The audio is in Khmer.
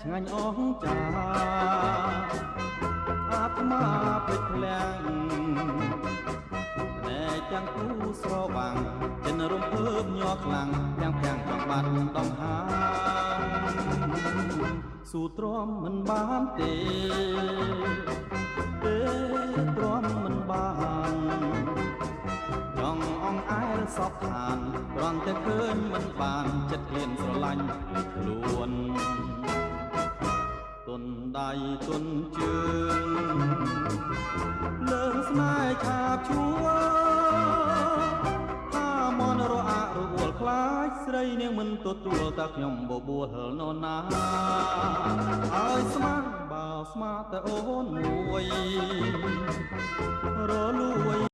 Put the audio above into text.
ឆ្ងាញ់អងចាអាត្មាពេចភ្លាំងណែទាំងគូស្រវាំងចិនរំភើបញ័រខ្លាំងទាំងភាំងចង់បាត់ដងហាមស៊ូទ្រាំមិនបានទេទេទ្រាំមិនបានចង់អងអែលសពឋានគ្រាន់តែឃើញមិនបានចិត្តក្លៀនស្រឡាញ់ខ្លួនទុនដៃទុនជើងលើងស្នេហ៍ឆាបជួថាមនរអាក់រអួលខ្លាចស្រីនាងមិនទទួលតើខ្ញុំបបួលនរណាហើយស្មានបើស្មាតែអូនមួយរលួយ។